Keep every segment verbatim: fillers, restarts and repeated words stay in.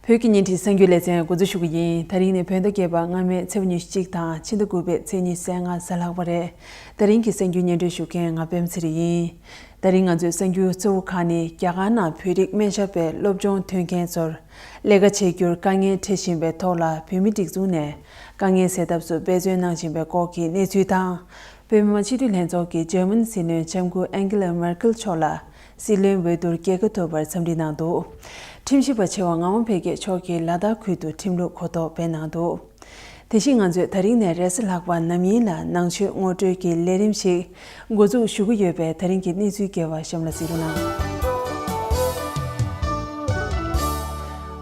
བོད་ཀྱི་བརྙན་འཕྲིན་གསར་འགྱུར་ལེ་ཚན་འགོ་འཛུགས་ཞུ་གི་ཡིན། ད་རིང་ནི་བོད་ཟླ་བརྒྱད་པ་སྔ་མའི་ཚེས་པ་ཉི་ཤུ་གཅིག་དང་ཕྱི་ཟླ་དགུ་པའི་ཚེས་ཉི་ཤུ་རྩ་ལྔ་གཟའ་ལྷག་པ་རེད། ད་རིང་གི་གསར་འགྱུར་སྙན་སྒྲོན་ཞུ་མཁན་ང་པད་མ་ཚེ་རིང་ཡིན། ད་རིང་ང་ཚོའི་གསར་འགྱུར་གཙོ་བོ་ཁག་ནི། རྒྱ་གར་ནང་བོད་རིགས་སྨན་ཞབས་པའི་སློབ་སྦྱོང་ཐོན་མཁན་ཚོར་ལས་ཀ་བྱེད་རྒྱུར་དཀའ་ངལ་འཕྲད་བཞིན་པའི་ཐོག་ལ། བོད་མིའི་སྒྲིག་འཛུགས་ནས་དཀའ་ངལ་སེལ་ཐབས་སུ་འབད་བརྩོན་གནང་བཞིན་པའི་སྐོར་གྱི་གནས་ཚུལ་དང་། བོད་མི་མང་སྤྱི་འཐུས་ལྷན་ཚོགས་ཀྱིས་འཇར་མ་ནི་སྲིད་བློན་ལྕམ་སྐུ་ཨན་ཀེ་ལ་མེར་ཀེལ་མཆོག་ལ་སྲིད་བློན་འོས་བསྡུར་རྒྱལ་ཁ་ཐོབ་པར་འཚམས་འདྲི་གནང་འདུག། ཁྲིམས་ཞིབ་པ་ཆེ་བ་ངག་དབང་འཕེལ་རྒྱས་མཆོག་གིས་ལ་དྭགས་ཁུལ་དུ་ཁྲིམས་ལུགས་གོ་རྟོགས་སྤེལ་གནང་འདུག། དེ་བཞིན་ང་ཚོས་ད་རིང་ནས་རེས་གཟའ་ལྷག་པ་ནམ་ཡིན་ལ་ནང་ཆོས་ངོ་སྤྲོད་ཀྱི་ལས་རིམ་ཞིག་འགོ་འཛུགས་ཞུ་གི་ཡོད་པས། ད་རིང་གི་གནས་ཚུལ་རྒྱས་པ་གཤམ་ལ་གཟིགས་རོགས་གནང་།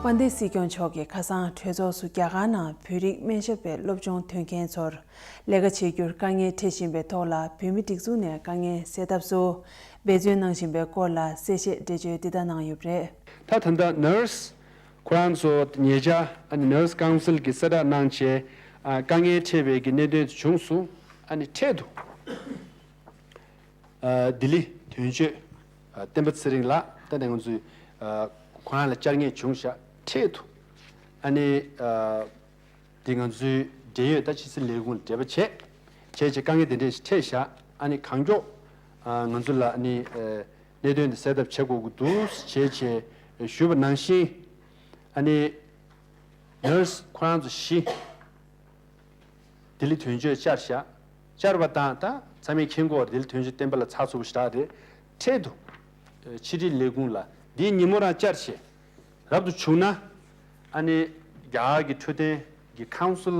དཔལ་ལྡན་སྲིད་སྐྱོང་མཆོག་གིས་ཁ་སང་གྲོས་ཚོགས་སུ་རྒྱ་གར་ནང་བོད་རིགས་སྨན་ཞབས་པའི་སློབ་སྦྱོང་ཐོན་མཁན་ཚོར་ལས་ཀ་བྱེད་རྒྱུར་དཀའ་ངལ་འཕྲད་བཞིན་པའི་ཐོག་ལ། བོད་མིའི་སྒྲིག་འཛུགས་ནས་དཀའ་ངལ་སེལ་ཐབས་སུ་འབད་བརྩོན་གནང་བཞིན་པའི་སྐོར་ལ་གསལ་བཤད་འགྲེལ་བརྗོད་འདི་ལྟར་གནང་ཡོད་པ་རེད། ད་ད་ལྟ་ནར་སི་ཁོ་རང་ཚོ་ཉེ་ཆར་ཨ་ནི་ནར་སི་ཀའུན་སིལ་གྱི་གསལ་བསྒྲགས་གནང་བྱས། ཨ། དཀའ་ངལ་འཕྲད་པའི་གི་གནད་དོན་དེ་བྱུང་སོང་། ཨ་ནི་འཕྲལ་དུ། ཨ། ལྡི་ལི་དོན་གཅོད། ཨ། བསྟན་པ་ཚེ་རིང་ལགས་ད་ནས་ང་ཚོས། ཨ། ཁོ་རང་ལ་བཅར་མཁན་བྱུང་ཤག། འཕྲལ་དུ། ཨ་ནི། ཨ། འདི་ང་ཚོའི་འབྲེལ་ཡོད་ད་ཕྱི་སྲིད་ལས་ཁུངས་ལ་འབྲེལ་བ་བྱས། བྱས་བྱས་དཀའ་ངལ་དེ་འདྲས་ཞིག་འཕྲད་ཤག། ཨ་ནི་གང་མགྱོགས། ཨ། ང་ཚོ་ལ་ཨ་ནི། ཨ། གནད་དོན་དེ་སེལ་ཐབས་བྱེད་དགོས་ཀྱི་འདུག་བྱས་བྱས་ཞུས་པ་ནང་བཞིན། ཨ་ནི། ནར་སི་ཁོ་རང་ཚོ་བཞི། ལྡི་ལི་དོན་གཅོད་བཅར་བཞག། བཅར་བ་དང་ད་ཚང་མས་མཁྱེན་གྱི་ཡོད་རེད། ལྡི་ལི་དོན་གཅོད་བསྟན་པ་ལགས་ཚགས་ཚུད་པོ་ཞེ་དྲག་རེད། འཕྲལ་དུ་ཕྱི་དྲིལ་ལས་ཁུངས་ལ་འདིའི་ཉིན་མོ་རང་བཅར་བྱས། རབ་ཏུ་བྱུང་ན་ཨ་ནི་རྒྱ་གར་གྱི་འཕྲོད་བསྟེན་གྱི་ཀའུན་སིལ་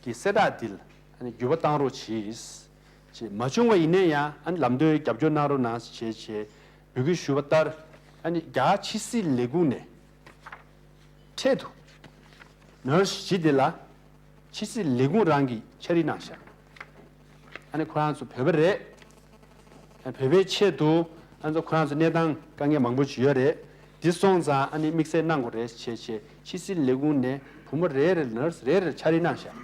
གྱི་གསལ་བསྒྲགས་འདི་ལ་ཨ་ནི་འགྱུར་བ་བཏང་རོགས་གྱིས། ཅེས། མ་བྱུང་བ་ཡིན་ན་ཡང་ཨ་ནི་ལམ་སྟོན་རྒྱབ་སྐྱོར་གནང་རོགས་གནང་ཞེས་བྱས་བྱས་འབོད་སྐུལ་ཞུས་པ་ལྟར། ཨ་ནི་རྒྱ་གར་ཕྱི་སྲིད་ལས་ཁུངས་ནས་འཕྲལ་དུ་ནར་སི་བཞི་དེ་ལ་ཕྱི་སྲིད་ལས་ཁུངས་རང་གིས་ཕྱག་བྲིས་གནང་ཤག། ཨ་ནི་ཁོ་རང་ཚོ་བོད་པ་རེད། ཨ། བོད་པའི་ཆེད་དུ་ཨ་ནི་ཁོ་རང་ཚོ་གནས་སྟངས་དཀའ་ངལ་མང་པོ་ཅིག་ཡོད་རེད། འདི་སོང་ཙང་ཨ་ནི་དམིགས་བསལ་གནང་དགོས་རེད་ཅེས་བྱས་ཕྱི་སྲིད་ལས་ཁུངས་ནས་བུ་མོ་རེ་རེ་ནར་སི་རེ་རེར་ཕྱག་བྲིས་གནང་ཤག།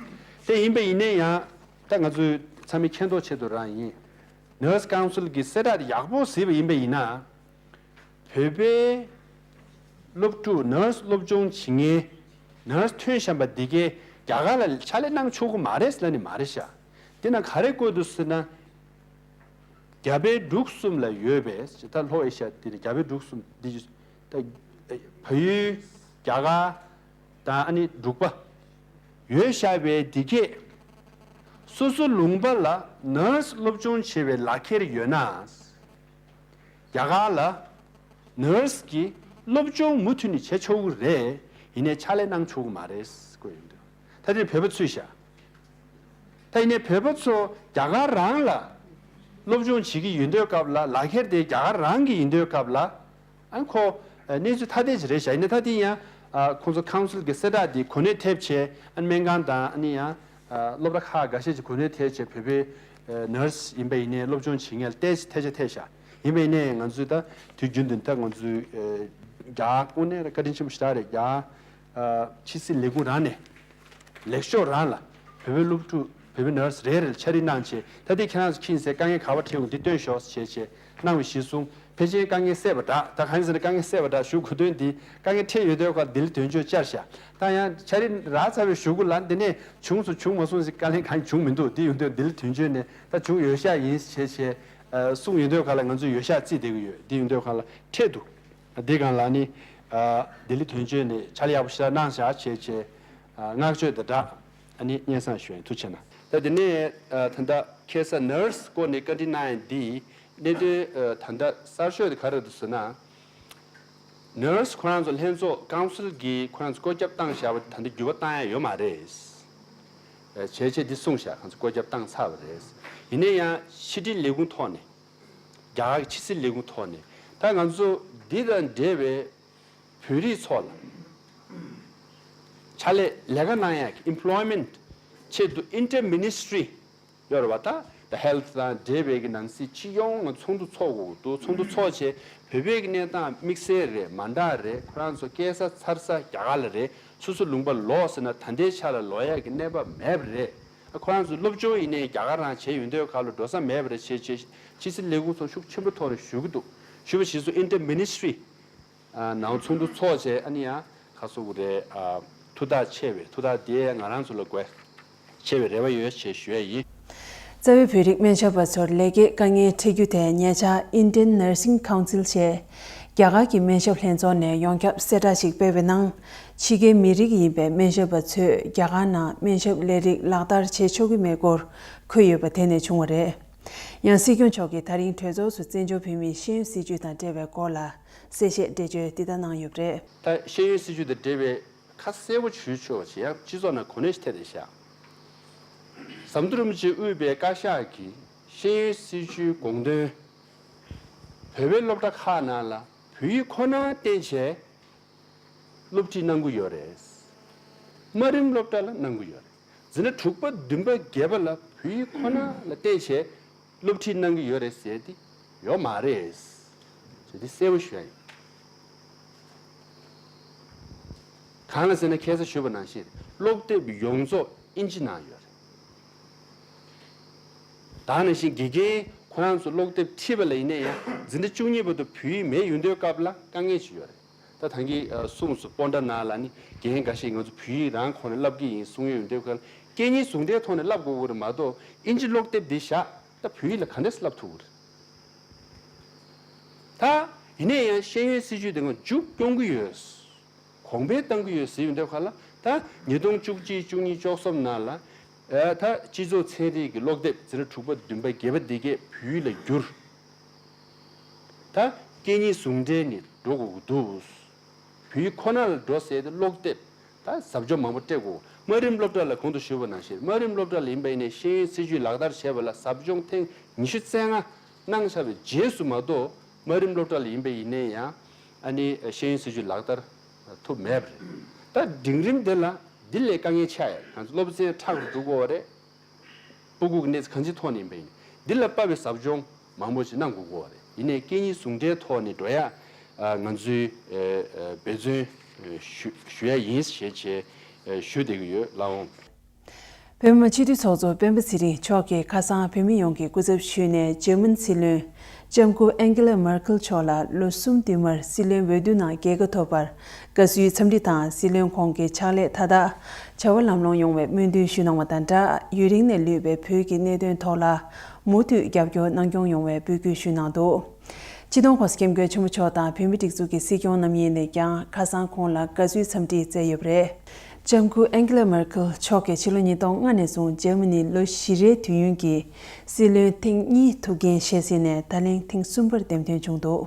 དེ་ཡིན་པ་ཡིན་ན་ཡང་ད་ང་ཚོས་ཚང་མས་མཁྱེན་རྟོགས་ཆེད་དུ་རང་ཡིན། ནར་སི་ཀའུན་སིལ་གྱི་གསལ་བསྒྲགས་དེ་ཡག་པོ་གཟིགས་པ་ཡིན་པ་ཡིན་ན། བོད་པའི་སློབ་ཕྲུག་ནར་སི་སློབ་སྦྱོང་བྱེད་མཁན་ནར་སི་ཐོན་བཞིན་པ་འདི་གས་རྒྱ་གར་ལ་ཕྱག་ལས་གནང་ཆོག་གི་མ་རེད་ཟེར་ལབ་ནི་མ་རེད་ཤག། དེ་ན་ག་རེ་བཀོད་འདུག་ཟེར་ན། རྒྱ་བལ་འབྲུག་གསུམ་ལ་ཡོད་པའི་ད་ལྷོ་ཨེ་ཤ་ཡ་འདི་ནི་རྒྱ་བལ་འབྲུག་གསུམ་འདི་ད་བལ་ཡུལ། རྒྱ་གར། དང་ཨ་ནི་འབྲུག་པ་ཡོད་བཞག་པའི་འདི་གས་སོ་སོ་ལུང་པ་ལ་ནར་སི་སློབ་སྦྱོང་བྱེད་པའི་ལག་ཁྱེར་ཡོད་ན། རྒྱ་གར་ལ་ནར་སི་གི་སློབ་སྦྱོང་མུ་མཐུད་ནས་བྱེད་ཆོག་གི་རེད། ཡིན་ནའི་ཕྱག་ལས་གནང་ཆོག་གི་མ་རེད་ཟེར་གོ་ཡོང་དུས། ད་དེ་བོད་པ་ཚུད་ཤག། ད་ཡིན་ནའི་བོད་པ་ཚོ་རྒྱ་གར་རང་ལ་སློབ་སྦྱོང་བྱེད་ཀྱི་ཡོད་དུས་སྐབས་ལ་ལག་ཁྱེར་དེ་རྒྱ་གར་རང་གི་ཡིན་དུས་སྐབས་ལ། ཨ་ནི་ཁོ་གནས་ཚུལ་ཐ་དད་ཅིག་རེད་ཤག། ཡིན་ནའི་ད་དེ་ཡང་ཁོང་ཚོ་ཀའུན་སིལ་གྱི་གསལ་བསྒྲགས་དེ་གོ་གནས་ཐེབས་བྱས། ཨ་ནི་སྨན་ཁང་དང་ཨ་ནི་ཡང་སློབ་གྲྭ་ཁག་འགའ་ཤས་ཀྱི་གོ་གནས་ཐེབས་བྱས་བོད་པའི་ནར་སི་ཡིན་པ་ཡིན་ནའི་སློབ་སྦྱོང་བྱེད་མཁན་ལ་ཏོག་ཙམ་ཐལ་ཆ་ཐེབས་ཤག། ཡིན་པ་ཡིན་ནའི་ང་ཚོས་ད་དུས་རྒྱུན་དུ་ད་ང་ཚོས་རྒྱ་གར་དངོས་གནས་བཀའ་དྲིན་ཆེན་པོ་ཞེ་དྲག་རེད། རྒྱ་གར་ཕྱི་སྲིད་ལས་ཁུངས་རང་ནས་ལེགས་ཤོག་རང་ལ་བོད་པའི་སློབ་ཕྲུག་བོད་པའི་ནར་སི་རེ་རེ་ལ་ཕྱག་བྲིས་གནང་བྱས། ད་ལྟའི་ཁྱེད་རང་ཚོ་ཁྱིམ་ཚང་དཀའ་ངལ་ག་པར་འཕྲད་ཡོང་འདི་སྟོན་ཤོག་ཟེར་བྱས་བྱས་གནང་བ་གཞིར་བཟུང་ཕལ་ཆེར་དཀའ་ངལ་སེལ་བ་འདྲ། ད་གང་ཡིན་ཟེར་ན་དཀའ་ངལ་སེལ་བ་འདྲ་ཞུ་དགོས་དོན་འདི་དཀའ་ངལ་འཕྲད་ཡོད་དུས་ཁ་ལྡི་ལི་དོན་གཅོད་བཅར་ཤག། ད་ཡང་ཕྱག་བྲིས་རག་ཚར་བའི་གཞུག་གུ་ལ་འདི་ནས་བྱུང་སོང་བྱུང་མ་སོང་ཟེར་དཀའ་ངལ་གང་བྱུང་མི་འདུག། འདི་ཡོང་དུས་ལྡི་ལི་དོན་གཅོད་ནས་ད་བྱུང་ཡོད་ཤག་ཡིན་ཟེར་བྱས་བྱས་གསུངས་ཡོང་དུས་ཁ་ལ་ང་ཚོས་ཡོད་ཤག་རྩིས་བསྡད་ཀྱི་ཡོད། འདི་ཡོང་དུས་ཁ་ལ་འཕྲལ་དུ། འདི་སྒང་ལ་ནི། ལྡི་ལི་དོན་གཅོད་ནས་ཕྱག་ལས་ཡག་པོ་ཞེ་དྲག་གནང་བཞག་བྱས་བྱས། བསྔགས་བརྗོད་དང་སྦྲགས་ཨ་ནི་སྙན་སེང་ཞུ་ཡིན། ཐུགས་རྗེ་གནང་། ད་དེ་ནས་ད་ལྟ་ཁ་སང་ནར་སི་སྐོར་ནས་བཀའ་འདྲི་གནང་ཡ་འདི་གནད་དོན་ད་ལྟ་གསར་ཤོས་དེ་ག་རེ་འདུག་ཟེར་ན། ནར་སི་ཁོ་རང་ཚོ་ལྷན་ཚོགས་ཀའུན་སིལ་གྱིས་ཁོ་རང་ཚོ་བཀོད་ཁྱབ་བཏང་བཞག་པ་ད་ལྟ་འགྱུར་བ་བཏང་ཡ་ཡོད་མ་རེད། བྱས་བྱས་འདི་གསུངས་བཞག། ཁོ་ཚོ་བཀོད་ཁྱབ་བཏང་ཚར་བ་རེད། ཡིན་ན་ཡང་ཕྱི་དྲིལ་ལས་ཁུངས་ཐོག་ནས། རྒྱ་གར་གྱི་ཕྱི་སྲིད་ལས་ཁུངས་ཐོག་ནས་ད་ང་ཚོ་འདི་དང་འབྲེལ་བའི་བོད་རིགས་ཚོ་ལ་ཕྱག་ལས་ལས་ཀ་གནང་ཡག་གི་employment་ཆེད་དུ་inter ministry་ཡོད་རེད་བ། ད་ད་health་དང་འབྲེལ་བའི་གི་ནང་སྲིད་སྤྱི་ཡོངས་ང་ཚོགས་འདུ་ཚོགས་དགོས་འདུག། ཚོགས་འདུ་ཚོགས་བྱས་བོད་པའི་གི་གནས་སྟངས་དམིགས་བསལ་རེད། མ་འདྲ་རེད། ཁོ་རང་ཚོ་སྐྱེས་ས་འཚར་ས་རྒྱ་གར་ལ་རེད། སོ་སོ་ལུང་པ་ལོག་ཟེར་ན་ད་ལྟའི་ཆ་ལ་ལོག་ཡག་གི་གནས་བབ་མེད་པ་རེད། ཁོ་རང་ཚོ་སློབ་སྦྱོང་ཡིན་ནའི་རྒྱ་གར་རང་བྱས་ཡོང་དུས་ཁ་ལ་འགྲོ་ས་མེད་པ་རེད་བྱས་བྱས་ཕྱི་སྲིད་ལས་ཁུངས་ཚོ་ཤུགས་ཆེན་པོ་ཐོག་ནས་ཞུ་གི་འདུག། ཞུ་བ་གཞིར་བཟུང་inter ministry་ནང་ཚོགས་འདུ་ཚོགས་བྱས་ཨ་ནི་ཡང་ ཁ་གསོ་གི་རེད། ཨ། ཐུགས་ཐག་ཆེ་བའི་ཐུགས་ཐག་དེ་ང་རང་ཚོ་ལ་དགོས། ཆེ་བའི་རེ་བ་ཡོད་ཅེས་ཞུ་ཡ་ཡིན། རྩ་བའི་བོད་རིགས་སྨན་ཞབས་པ་ཚོར་ལས་ཀའི་དཀའ་ངལ་འཕྲད་རྒྱུ་དེ་ཉེ་ཆར་Indian Nursing Council ཞེས་རྒྱ་གར་གྱི་སྨན་ཞབས་ལྷན་ཚོགས་ནས་ཡོངས་ཁྱབ་གསལ་བསྒྲགས་ཤིག་སྤེལ་བའི་ནང་། ཕྱི་རྒྱལ་མི་རིགས་ཡིན་པའི་སྨན་ཞབས་པ་ཚོས་རྒྱ་གར་ནང་སྨན་ཞབས་ལས་རིགས་ལག་བསྟར་བྱེད་ཆོག་གི་མེད་སྐོར་འཁོད་ཡོད་པ་དེ་ནས་བྱུང་བ་རེད། ཡང་སྲིད་སྐྱོང་མཆོག་གིས་ད་རིང་གྲོས་ཚོགས་སུ་བཙན་བྱོལ་བོད་མིའི་ཤེས་ཡོན་སྲིད་བྱུས་དང་འབྲེལ་བའི་སྐོར་ལ་གསལ་བཤད་འགྲེལ་བརྗོད་འདི་ལྟར་གནང་ཡོད་པ་རེད། ད་ཤེས་ཡོན་སྲིད་བྱུས་དང་འབྲེལ་བའི་ཁ་གསལ་པོ་ཞུ་ཆོག་པ་ཞིག་ཡང་སྤྱི་ཚོགས་ནང་གོ་གནས་ཤིག་ཐེབས་བསྡད་ཤག་ཟམ་གདོང་རིན་པོ་ཆེ་དབུས་པའི་བཀའ་ཤག་གིས་ཤེས་ཡོན་སྲིད་བྱུས་དགོངས་དོན་བོད་པའི་སློབ་གྲྭ་ཁག་ནང་ལ་བོད་ཡིག་ཁོ་ན་བསྟན་བྱས་སློབ་ཁྲིད་གནང་གི་ཡོད་རེད། དམའ་རིམ་སློབ་གྲྭ་ལ་གནང་གི་ཡོད་རེད། འཛིན་གྲྭ་དྲུག་པ་བདུན་པ་བརྒྱད་པ་ལ་བོད་ཡིག་ཁོ་ན་ལ་བལྟས་བྱས་སློབ་ཁྲིད་གནང་གི་ཡོད་རེད་ཟེར་ཏེ་ཡོད་མ་རེད། ཟེར་ཏེ་གསལ་པོ་ཞུ་ཡ་ཡིན། གང་ལ་ཟེར་ན་ཁ་སང་ཞུས་པ་ནང་བཞིན་སློབ་དེབ་ཡོངས་རྫོགས་ཨིན་ཇི་ནང་ཡོད་རེད། ད་ནང་བཞིན་དགེ་རྒན་ཁོ་རང་ཚོ་སློབ་དེབ་ཁྲིད་པ་ལ་ཡིན་ན་ཡང་འཛིན་གྲྭ་བཅུ་གཉིས་བར་དུ་བོད་ཡིག་མེད་ཡོང་དུས་སྐབས་ལ་དཀའ་ངལ་ཅིག་ཡོད་རེད། ད་ད་གིན་གསུངས་སོང་། སྤོན་ཊ་ནང་ལ་ནི་རྒན་འགའ་ཤས་ང་ཚོ་བོད་ཡིག་རང་ཁོ་ནས་བསླབ་ཀྱི་ཡིན་གསུང་ཡོད་ཡོང་དུས་སྐབས་ལ་སྐད་གཉིས་ཟུང་འབྲེལ་ཐོག་ནས་བསླབ་དགོས་ཀྱི་རེད་མ་གཏོགས་ཨིན་ཇི་སློབ་དེབ་འདི་བཞག་ད་བོད་ཡིག་ལ་ག་འདྲས་སེ་བསླབ་ཐུབ་ཀྱི་རེད། ད་ཡིན་ན་ཡང་ཤེས་ཡོན་སྲིད་བྱུས་དེ་ང་མཇུག་སྐྱོང་གི་ཡོད། གོང་འཕེལ་གཏང་གི་ཡོད་ཟེར་ཡོང་དུས་སྐབས་ལ་ད་ཉིས་སྟོང་བཅུ་གཅིག་བཅུ་གཉིས་བཅུ་གསུམ་ནང་ལ་ཨ་ད་སྤྱི་ཚོགས་ཚན་རིག་གི་སློབ་དེབ་འཛིན་གྲྭ་དྲུག་པ་བདུན་པ་བརྒྱད་པ་འདི་གས་བོད་ཡིག་ལ་བསྒྱུར། ད་སྐད་གཉིས་ཟུང་འབྲེལ་ནི་འགྲོ་དགོས་ཀྱི་འདུག་བོད་ཡིག་ཁོ་ན་ལ་འགྲོ་ཟེར་ཏེ་སློབ་དེབ་ད་ཟབ་སྦྱོང་མང་པོ་སྤྲད་དགོས། དམའ་རིམ་སློབ་གྲྭ་ལ་གོང་དུ་ཞུས་པ་ནང་བཞིན་དམའ་རིམ་སློབ་གྲྭ་ལ་ཡིན་པ་ཡིན་ནའི་ཤེས་ཡོན་སྲིད་བྱུས་ལག་བསྟར་བྱས་པ་ལ་ཟབ་སྦྱོང་ཐེངས་ཉི་ཤུ་རྩ་ལྔ་གནང་ཚར་བའི་རྗེས་སུ་མ་གཏོགས་དམའ་རིམ་སློབ་གྲྭ་ལ་ཡིན་པ་ཡིན་ནའི་ཡང་ཨ་ནི་ཤེས་ཡོན་སྲིད་བྱུས་ལག་བསྟར་ཐུབ་མེད་པ་རེད། ད་འབྲིང་རིམ་དེ་ལ་འདི་ལས་དཀའ་ངལ་ཆགས་ཡ་ང་ཚོ་སློབ་ཚན་ཕྲག་རུ་འགྲོ་དགོས་པ་རེད། སྤུ་གུ་གི་གནས་ཚུལ་གང་ཅིའི་ཐོག་ནས་ཡིན་པ་ཡིན། འདི་ལ་དཔག་པའི་ཟབ་སྦྱོང་མང་པོ་ཞིག་གནང་དགོས་ཀྱི་ཡོད་རེད། ཡིན་ནའི་སྐད་གཉིས་ཟུང་འབྲེལ་ཐོག་ནས་འགྲོ་ཡ་ང་ཚོས་འབད་བརྩོན་ཞུ་ཞུ་ཡ་ཡིན་ཞེས་བྱས་ཞུ་བསྡད་ཀྱི་ཡོད་ལགས་འོང་། བོད་མི་མང་སྤྱི་འཐུས་ཚོགས་གཙོ་སྤེན་པ་ཚེ་རིང་མཆོག་གིས་ཁ་སང་བོད་མི་ཡོངས་ཀྱི་སྐུ་ཚབ་ཞུས་ནས་འཇར་མན་སྲིད་བློན་ལྕམ་སྐུ་ཨན་ཀེ་ལ་མར་ཁེལ་མཆོག་ལ་ལོ་གསུམ་བསྟུད་མར་སྲིད་བློན་འོས་བསྡུ་ནང་རྒྱལ་ཁ་ཐོབ་པར་དགའ་བསུའི་འཚམས་འདྲི་དང་སྲིད་བློན་ཁོང་གི་ཕྱག་ལས་མཐའ་དག་བྱ་བ་ལམ་ལྷོང་ཡོང་བའི་སྨོན་འདུན་ཞུས་གནང་བ་དང་སྦྲགས། ཡུན་རིང་ནས་ལུས་པའི་བོད་ཀྱི་གནད་དོན་ཐོག་ལ་མུ་མཐུད་རྒྱབ་སྐྱོར་གནང་སྐྱོང་ཡོང་བའི་འབོད་སྐུལ་ཞུས་གནང་འདུག་སྤྱི་ནོར་༸གོང་ས་༸སྐྱབས་མགོན་ཆེན་པོ་མཆོག་དང་བོད་མིའི་སྒྲིག་འཛུགས་ཀྱི་སྲིད་སྐྱོང་རྣམ་གཉིས་ནས་ཀྱང་ཁ་སང་ཁོང་ལ་དགའ་བསུའི་འཚམས་འདྲི་བསྩལ་ཡོད་པ་རེད། ལྕམ་སྐུ་ཨན་ཀེ་ལ་མར་ཁེལ་མཆོག་གིས་ཕྱི་ལོ་ཉིས་སྟོང་ལྔ་ནས་བཟུང་འཇར་མ་ནི་ལོ་བཞི་རེའི་དུས་ཡུན་གྱི་སྲིད་བློན་ཐེངས་གཉིས་ཐུགས་འགན་བཞེས་ཟིན་ནས་ད་ལན་ཐེངས་གསུམ་པར་འདེམས་ཐོན་བྱུང་འདུག་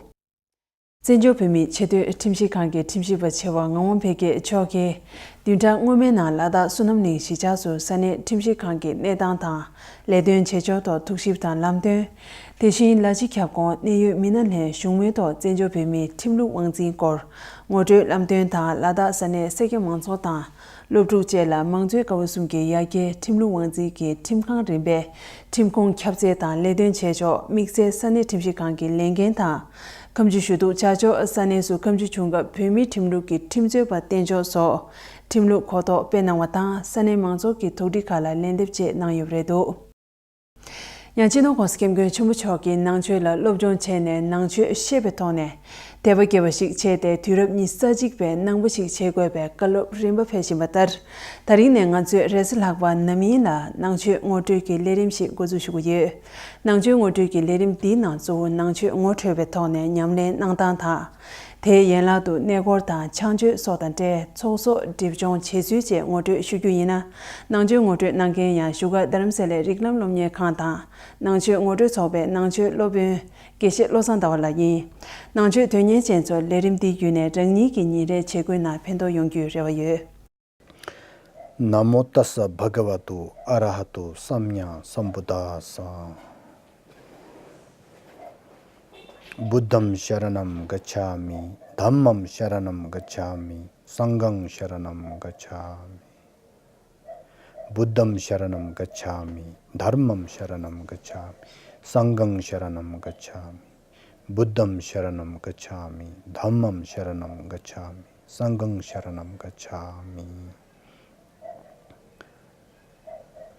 བཙན་བྱོལ་བོད་མིའི་ཆེས་མཐོའི་ཁྲིམས་ཞིབ་ཁང་གི་ཁྲིམས་ཞིབ་པ་ཆེ་བ་ངག་དབང་འཕེལ་རྒྱས་མཆོག་གིས་བདུན་ཕྲག་སྔོན་མའི་ནང་ལ་དྭགས་བསོད་ནམས་གླིང་གཞིས་ཆགས་སུ་ས་གནས་ཁྲིམས་ཞིབ་ཁང་གི་གནས་སྟངས་དང་ལས་དོན་བྱེད་ཕྱོགས་ཐོག་ཐུགས་ཞིབ་དང་ལམ་སྟོན། དེ་བཞིན་ལ་ཕྱི་ཁྱབ་ཁོངས་གནད་ཡོད་མི་སྣ་ལྷན་བཞུགས་མོལ་ཐོག་བཙན་བྱོལ་བོད་མིའི་ཁྲིམས་ལུགས་དབང་འཛིན་སྐོར་ངོ་སྤྲོད་ལམ་སྟོན་དང་ལ་དྭགས་ས་གནས་སེར་སྐྱ་མང་ཚོགས་དང་སློབ་ཕྲུག་བཅས་ལ་མང་གཙོའི་ཀ་བ་གསུམ་གྱི་ཡར་རྒྱས་ཁྲིམས་ལུགས་དབང་འཛིན་གྱི་ཁྲིམས་ཁང་རིམ་པའི་ཁྲིམས་ཁོངས་ཁྱབ་ཚད་དང་ལས་དོན་བྱེད་ཕྱོགས། དམིགས་བསལ་ས་གནས་ཁྲིམས་ཞིབ་ཁང་གི་ལས་འགན་དང་། ཁ་མཆུ་ཞུ་གཏུག་བྱ་ཕྱོགས། ས་གནས་སུ་ཁ་མཆུ་ཞུ་སྐབས་བོད་མིའི་ཁྲིམས་ལུགས་ཀྱི་ཁྲིམས་རྩོད་པ་བསྟེན་ཕྱོགས་སོགས་ཁྲིམས་ལུགས་གོ་རྟོགས་སྤེལ་གནང་བ་དང་ས་གནས་མང་ཚོགས་ཀྱི་དོགས་འདྲི་ཁག་ལ་ལན་འདེབས་བཅས་གནང་ཡོད་པ་རེད་འདུག་ཡང་སྤྱི་ནོར་༸གོང་ས་༸སྐྱབས་མགོན་ཆེན་པོ་མཆོག་གིས་ནང་ཆོས་ལ་སློབ་སྦྱོང་བྱས་ནས་ནང་ཆོས་ཤེས་པའི་ཐོག་ནས་དད་པ་སྐྱེ་བ་ཞིག་བྱས་ཏེ་དུས་རབས་ཉི་ཤུ་རྩ་གཅིག་པའི་ནང་པ་ཞིག་བྱེད་དགོས་པའི་བཀའ་སློབ་རིམ་པ་ཕེབས་བཞིན་པ་ལྟར། ད་རིང་ནས་ང་ཚོས་རེས་གཟའ་ལྷག་པ་ནམ་ཡིན་ལ་ནང་ཆོས་ངོ་སྤྲོད་ཀྱི་ལས་རིམ་ཞིག་འགོ་འཛུགས་ཞུ་གི་ཡོད། ནང་ཆོས་ངོ་སྤྲོད་ཀྱི་ལས་རིམ་འདིའི་ནང་གཙོ་བོ་ནང་ཆོས་ངོ་འཕྲོད་པའི་ཐོག་ནས་ཉམས་ལེན་གནང་སྟངས་དང་། དེའི་ཡན་ལག་ཏུ་གནས་སྐོར་དང་ཕྱག་མཆོད་སོགས་དང་འབྲེལ་ཚོགས་གསོག་སྒྲིབ་སྦྱོང་བྱེད་ཚུལ་བཅས་ངོ་སྤྲོད་ཞུ་རྒྱུ་ཡིན་ན། ནང་ཆོས་ངོ་སྤྲོད་གནང་མཁན་ཡང་བཞུགས་སྒར་རྡ་རམ་ས་ལའི་རིགས་ལམ་སློབ་གཉེར་ཁང་དང་ནང་ཆོས་ངོ་སྤྲོད་ཚོགས་པའི་ནང་ཆོས་སློབ་དཔོན་དགེ་བཤེས་བློ་བཟང་ཟླ་བ་ལགས་ཡིན། ནང་ཆོས་དོན་གཉེར་ཅན་ཚོར་ལས་རིམ་འདི་བརྒྱུད་ནས་རང་ཉིད་ཀྱི་ཉིན་རེའི་བྱེད་སྒོའི་ནང་ཕན་ཐོགས་ཡོང་རྒྱུའི་རེ་བ་ཡོད། นะโมตัสสะ ภะคะวะโต อะระหะโต สัมมาสัมพุทธัสสะ บุตตัม ชะระณัม กัจฉามิ ธัมมัม ชะระณัม กัจฉามิ สังฆัม ชะระณัม กัจฉามิ บุตตัม ชะระณัม กัจฉามิ ธัมมัม ชะระณัม กัจฉามิ สังฆัม ชะระณัม กัจฉามิ บุตตัม ชะระณัม กัจฉามิ ธัมมัม ชะระณัม กัจฉามิ สังฆัม ชะระณัม กัจฉามิ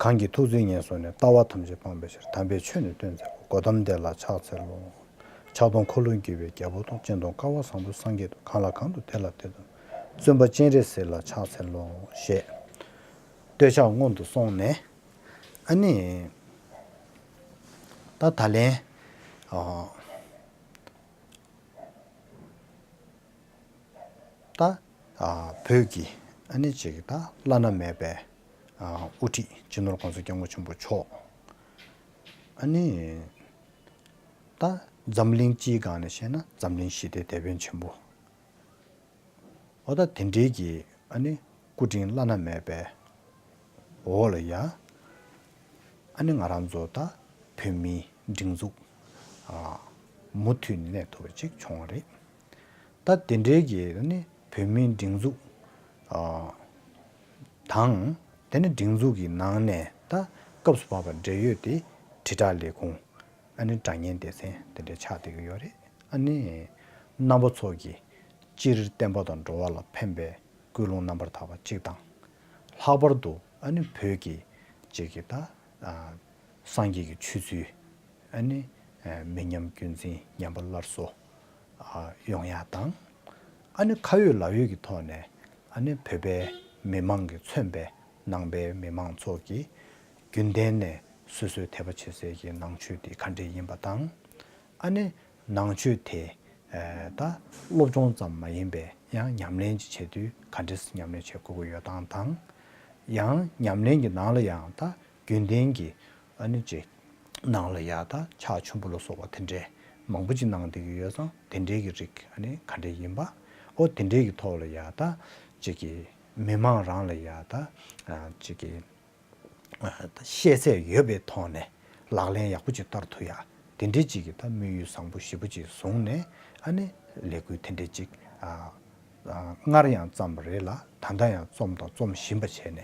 གང་གིས་ཐུགས་བརྩེ་ངན་སོང་ནས། ལྟ་བ་ཐམས་ཅད་སྤངས་པའི་ཕྱིར། དམ་པའི་ཆོས་ནི་སྟོན་མཛད་པ། གོ་ཏམ་དེ་ལ་ཕྱག་འཚལ་ལོ། ཕྱག་སྟོང་འཁོར་ལོས་སྒྱུར་བའི་རྒྱལ་པོ་དང་། སྤྱན་སྟོང་སྐལ་བ་བཟང་པོ་སངས་རྒྱས་དང་། གང་ལ་གང་འདུལ་དེ་ལ་དེ་སྟོན། བཙུན་པ་སྤྱན་རས་གཟིགས་ལ་ཕྱག་འཚལ་ལོ་ཞེས་བསྟོད་ཕྱག་སྔོན་དུ་སོང་ནས། ཨ་ནི་ད་ད་ལན་ཨ། ད་ཨ་བོད་ཀྱི་ཨ་ནི་ཅིག་ད་བླ་ན་མེད་པའི་ཨ་དབུ་ཁྲིད་སྤྱི་ནོར་༸གོང་ས་༸སྐྱབས་མགོན་ཆེན་པོ་མཆོག་ཨ་ནི་ད་འཛམ་གླིང་སྤྱིའི་སྒང་ནས་བཤད་ན་འཛམ་གླིང་ཞི་བདེའི་དེད་དཔོན་ཆེན་པོ། འོ་ད་དེ་འདྲའི་གི་ཨ་ནི་སྐུ་དྲིན་བླ་ན་མེད་པའི་འོག་ལ་ཡ། ཨ་ནི་ང་རང་ཚོ་ད་བོད་མིའི་སྒྲིག་འཛུགས་ཨ་མུ་མཐུད་ནས་གནས་ཐུབ་པ་ཅིག་བྱུང་བ་རེད། ད་དེ་འདྲའི་གི་ཨ་ནི་བོད་མིའི་སྒྲིག་འཛུགས་ཨ་དང་། དེ་ནི་སྒྲིག་འཛུགས་ཀྱི་ནང་ནས་ད་སྐབས་སུ་བབས་པ་འབྲེལ་ཡོད་དེ་དྲིལ་བསྒྲགས་ལས་ཁུངས། ཨ་ནི་དྲ་བརྙན་སྡེ་ཚན་དེ་འདྲ་ཆགས་བསྡད་ཀྱི་ཡོད་རེད། ཨ་ནི་རྣམ་པ་ཚོ་གིས་སྤྱིར་བསྟན་པ་དང་འགྲོ་བ་ལ་ཕན་པའི་ཀུན་སློང་རྣམ་པར་དག་པ་གཅིག་དང་། ལྷག་པར་དུ་ཨ་ནི་བོད་ཀྱི་གཅིག་གི་ད་ཨ་སངས་རྒྱས་ཀྱི་ཆོས་ཚུལ་ཨ་ནི་ཨ་མི་ཉམས་རྒྱུན་འཛིན་ཉམས་པ་སླར་གསོ་ཨ་ཡོང་ཡག་དང་། ཨ་ནི་ཁ་ཡོད་ལག་ཡོད་ཀྱི་ཐོག་ནས་ཨ་ནི་བོད་པའི་མི་མང་གིས་མཚོན་པའི་ནང་པའི་མི་མང་ཚོ་གིས་རྒྱུན་ལྡན་ནས་སོ་སོའི་དད་པ་བྱེད་སའི་གི་ནང་ཆོས་དེ་ག་འདྲས་ཡིན་པ་དང་། ཨ་ནི་ནང་ཆོས་དེ་ཨ་ད་སློབ་སྦྱོང་ཙམ་མ་ཡིན་པའི་ཡང་ཉམས་ལེན་ཅིག་བྱེད་དུས་ག་འདྲས་སེ་ཉམས་ལེན་བྱེད་དགོས་ཀྱི་ཡོད་སྟངས་དང་། ཡང་ཉམས་ལེན་གྱི་ནང་ལ་ཡང་ད་རྒྱུན་ལྡན་གྱི་ཨ་ནི་ཅིག་ནང་ལ་ཡ་ད་ཕྱག་མཆོད་འབུལ་ལ་སོགས་པ་དེ་འདྲས་མང་པོ་ཅིག་གནང་བསྡད་ཀྱི་ཡོད་ཙང་། དེ་འདྲས་ཀྱི་རིགས་ཨ་ནི་ག་འདྲས་ཡིན་པ། ཨོ་དེ་འདྲས་ཀྱི་ཐོག་ལ་ཡ་ད་ཅིག་གི་མི་མང་རང་ལ་ཡ་ད་ཨ་ཅིག་གི་ཤེས་ཚད་ཡོད་པའི་ཐོག་ནས་ལག་ལེན་ཡག་པོ་ཅིག་བསྟར་ཐུབ་ཡ། དེ་འདྲའི་ཅིག་གི་ད་དམིགས་ཡུལ་བཟང་པོ་ཞེ་པོ་ཅིག་བཟུང་ནས་ཨ་ནི་ལས་འགུལ་དེ་འདྲའི་ཅིག་ཨ་ཨ་སྔར་ཡང་བརྩམས་པ་རེད་ལ། ད་ལྟ་ཡང་རྩོམ་དང་རྩོམ་བཞིན་པ་བྱས་ནས།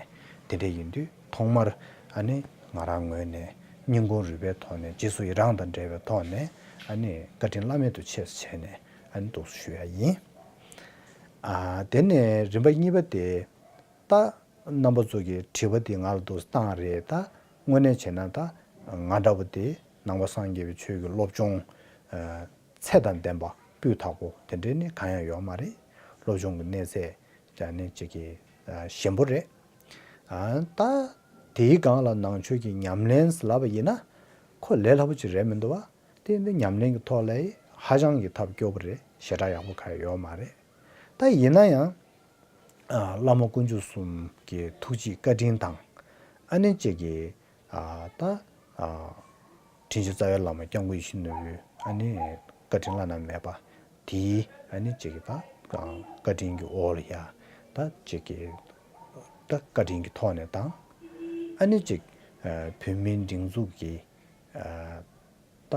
དེ་འདྲ་ཡིན་དུས་ཐོག་མར་ཨ་ནི་ང་རང་ངོས་ནས་སྙིང་ཁུང་རུས་པའི་ཐོག་ནས་རྗེས་སུ་ཡི་རང་དང་འབྲེལ་བའི་ཐོག་ནས་ཨ་ནི་བཀའ་དྲིན་བླ་མེད་དུ་ཆེ་ཟེར་བྱས་ནས་ཨ་ནི་འདུག་སེ་ཞུ་ཡ་ཡིན། ཨ་དེ་ནས་རིམ་པ་གཉིས་པ་དེ། ད་རྣམ་པ་ཚོ་གི་དྲི་བ་འདི་ང་ལ་འདུག་སེ་བཏང་རེད། ད་དངོས་གནས་བྱས་ན་ད་ང་འདྲ་བོ་དེ་ནང་པ་སངས་རྒྱས་པའི་ཆོས་ཀྱི་སློབ་སྦྱོང་ཨ་ཚད་དང་ལྡན་པ་སྤུས་དག་པོ་དེ་འདྲའི་ནི་གང་ཡང་ཡོད་མ་རེད། སློབ་སྦྱོང་གི་གནས་ཚད་ཀྱང་ནི་གཅིག་གི་ཨ་ཞན་པོ་རེད། ཨ་ད་དེའི་སྒང་ལ་ནང་ཆོས་ཀྱི་ཉམས་ལེན་ཟེར་ལབ་པ་ཡིན་ན་ཁོ་ལས་སླ་པོ་ཅིག་རེད་མི་འདུག་བ། དེ་འདི་ཉམས་ལེན་གྱི་ཐོག་ལ་ཧ་ཅང་གི་ཐབས་སྐྱོ་པོ་རེད། ཞེ་དྲག་ཡག་པོ་གང་ཡང་ཡོད་མ་རེད། ད་ཡིན་ན་ཡང་ཨ་བླ་མ་དཀོན་མཆོག་གསུམ་གྱི་ཐུགས་རྗེའི་བཀའ་དྲིན་དང་། ཨ་ནི་གཅིག་གི་ཨ་ད་ཨ་དྲིན་ཅན་རྩ་བའི་བླ་མ་སྐྱབས་མགོན་ཡིད་བཞིན་ནོར་བུའི་ཨ་ནི་བཀའ་དྲིན་བླ་ན་མེད་པ་དེའི་ཨ་ནི་གཅིག་གི་ད་ཨ་བཀའ་དྲིན་གྱི་འོག་ལ་ཡ་ད་གཅིག་གི་ད་བཀའ་དྲིན་གྱི་ཐོག་ནས་དང་། ཨ་ནི་གཅིག་ཨ་བོད་མིའི་སྒྲིག་འཛུགས་ཀྱི་ཨ་ད་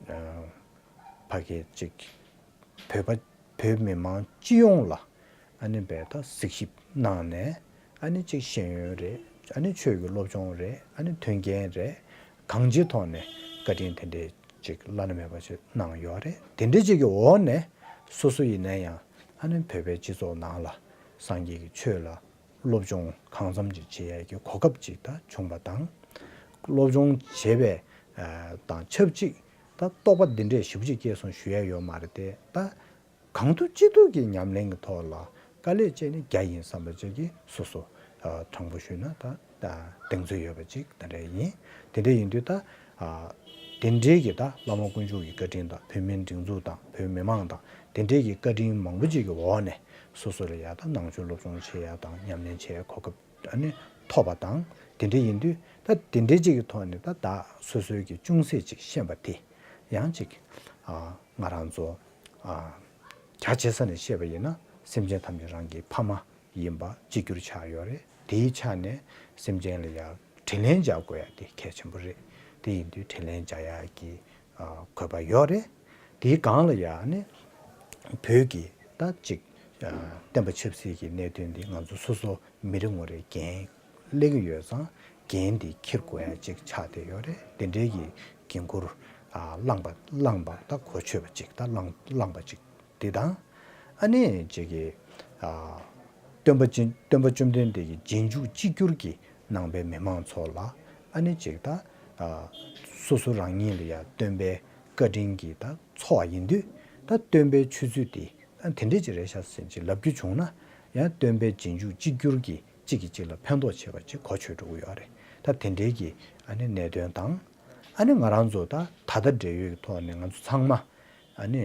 ཨ་ཕ་གི་ཅིག་བོད་པ་བོད་མི་མང་སྤྱི་ཡོངས་ལ་ཨ་ནི་བས་ད་གཟིགས་ཞིབ་གནང་ནས། ཨ་ནི་ཅིག་ཤེས་ཡོན་རེད། ཨ་ནི་ཆོས་ཀྱི་སློབ་སྦྱོང་རེད། ཨ་ནི་མཐུན་རྐྱེན་རེད། གང་ཅིའི་ཐོག་ནས་བཀའ་དྲིན་དེ་འདྲའི་ཅིག་བླ་ན་མེད་པ་ཅིག་གནང་ཡོད་རེད། དེ་འདྲའི་ཅིག་གི་འོག་ནས་སོ་སོ་ཡིན་ན་ཡང་ཨ་ནི་བོད་པའི་སྤྱི་ཚོགས་ནང་ལ་སངས་རྒྱས་ཀྱི་ཆོས་ལ་སློབ་སྦྱོང་གང་འཚམ་ཅིག་བྱེད་ཡས་ཀྱི་གོ་སྐབས་ཅིག་ད་བྱུང་བ་དང་། སློབ་སྦྱོང་བྱེད་པའི་ཨ་དང་ཆབས་ཅིག་ད་རྟོགས་པ་འདི་འདྲས་ཞེ་པོ་ཅིག་སྐྱེས་སོང་ཞུ་ཡས་ཡོད་མ་རེད་དེ། ད་གང་ཐུབ་ཅི་ཐུབ་ཀྱི་ཉམས་ལེན་གྱི་ཐོག་ལ་དཀའ་ལས་བྱས་ནས་རྒྱ་ཡིན་བསམ་པ་ཅིག་གིས་སོ་སོ་ཨ་དྲང་པོ་ཞུས་ན་ད་ད་གདེང་ཚོད་ཡོད་པ་ཅིག་དེ་འདྲས་ཡིན། དེ་འདྲས་ཡིན་དུས་ད་ཨ་དེ་འདྲའི་གི་ད་བླ་མ་དཀོན་མཆོག་གི་བཀའ་དྲིན་དང་། བོད་མིའི་སྒྲིག་འཛུགས་དང་། བོད་མི་མང་དང་། དེ་འདྲའི་གི་བཀའ་དྲིན་མང་པོ་ཅིག་གི་འོག་ནས་སོ་སོ་ལ་ཡ་ད་ནང་ཆོས་སློབ་སྦྱོང་བྱེད་ཡ་དང་ཉམས་ལེན་བྱེད་ཡ་གོ་སྐབས་ཨ་ནི་ཐོབ་པ་དང་། དེ་འདྲ་ཡིན་དུས་ད་དེ་འདྲའི་ཅིག་གི་ཐོག་ནས་ད་ད་སོ་སོའི་གི་ཅུང་ཟད་ཅིག་ཤེས་པ་དེ་ཡང་ཅིག་ཨ་ང་རང་ཚོ་ཨ་རྒྱ་ཆེ་ས་ནས་བཤད་པ་ཡིན་ན་སེམས་ཅན་ཐམས་ཅད་རང་གི་ཕ་མ་ཡིན་པ་གཅིག་གྱུར་ཆགས་ཡོད་རེད། དེའི་ཆ་ནས་སེམས་ཅན་ལ་ཡ་དྲིན་ལན་འཇལ་དགོས་ཡ་དེ་གལ་ཆེན་པོ་རེད། དེ་ཡིན་དུས་དྲིན་ལན་འཇལ་ཡ་གི་ཨ་དགོས་པ་ཡོད་རེད། དེའི་སྒང་ལ་ཡང་ནི་བོད་ཀྱི་ད་ཅིག་ཨ་བསྟན་པ་ཆབ་སྲིད་ཀྱི་གནད་དོན་འདི་ང་ཚོ་སོ་སོ་མི་རེ་ངོ་རེ་འགན་སླེབས་ཀྱི་ཡོད་ཙང་། འགན་འདི་འཁྱེར་དགོས་ཡ་ཅིག་ཆགས་བསྡད་ཡོད་རེད། དེ་འདྲའི་གི་འགན་ཁུར་ཨ་བླངས་པ་བླངས་པ་ད་གོ་ཆོད་པ་ཅིག་ད་བླངས་བླངས་པ་ཅིག་འདི་དང་། ཨ་ནི་ཅིག་གི་ཨ་སྟོན་པ་སྟོན་པ་བཅོམ་ལྡན་འདས་ཀྱི་རྗེས་འཇུག་གཅིག་གྱུར་གྱི་ནང་པའི་མི་མང་ཚོ་ལ་ཨ་ནི་ཅིག་ད་ཨ་སོ་སོ་རང་ཉིད་ལ་ཡ་སྟོན་པའི་བཀའ་དྲིན་གྱིས་ད་ཚོར་བ་ཡིན་དུས། ད་སྟོན་པའི་ཆོས་ཚུལ་དེ་ དེ་འདྲས་ཅིག་རེད་ཤག་ཟེར་ཅིག་ལབ་རྒྱུ་བྱུང་ན། ཡང་སྟོན་པའི་རྗེས་འཇུག་གཅིག་གྱུར་གྱིས་གཅིག་གིས་གཅིག་ལ་ཕན་ཐོགས་བྱེད་པ་ཅིག་གོ་ཆོད་འགྲོ་གི་ཡོད་རེད། ད་དེ་འདྲའི་གི་ཨ་ནི་གནད་དོན་དང་། ཨ་ནི་ང་རང་ཚོ་ད་ད་ལྟ་འབྲེལ་ཡོད་ཀྱི་ཐོག་ནས་ང་ཚོ་ཚང་མ་ཨ་ནི་